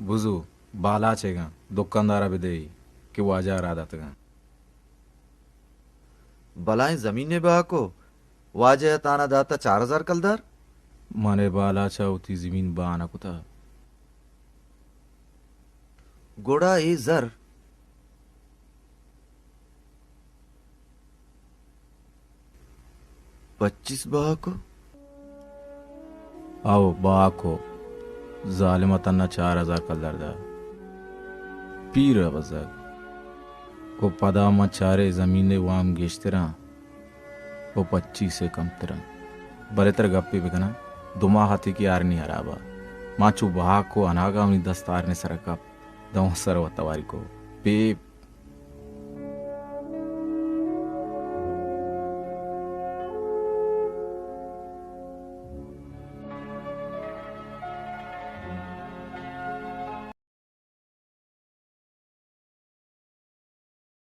بزو، بالاچ ئیگاں، دکاندار ءَ بدئے کہ واجہ ءَ را داتگاں۔ بلائیں زمینے بہا کو، واجہ ءَ تانا داتا چار ہزار کلدار؟ من ءَ بالاچ ءَ وتی زمین بہا نہ کتا۔ گڑا اے زر؟ پچیس بہا کو؟ او، بہا کو۔ ظالم ءَ تنا چار ہزار کلدار دات۔ پیر ءَ بزگ۔ کو پدا من چارے زمین ءِ وام گیشتراں۔ و پچیس ءَ کمتر انت۔ بلے ترا گپے بکناں، دو ماہ اتکے آرنی ہراب ءَ۔ ما چو بہا کو اناگا منی دست آرنی سرا کپ، داں سر و تواری کو۔ پے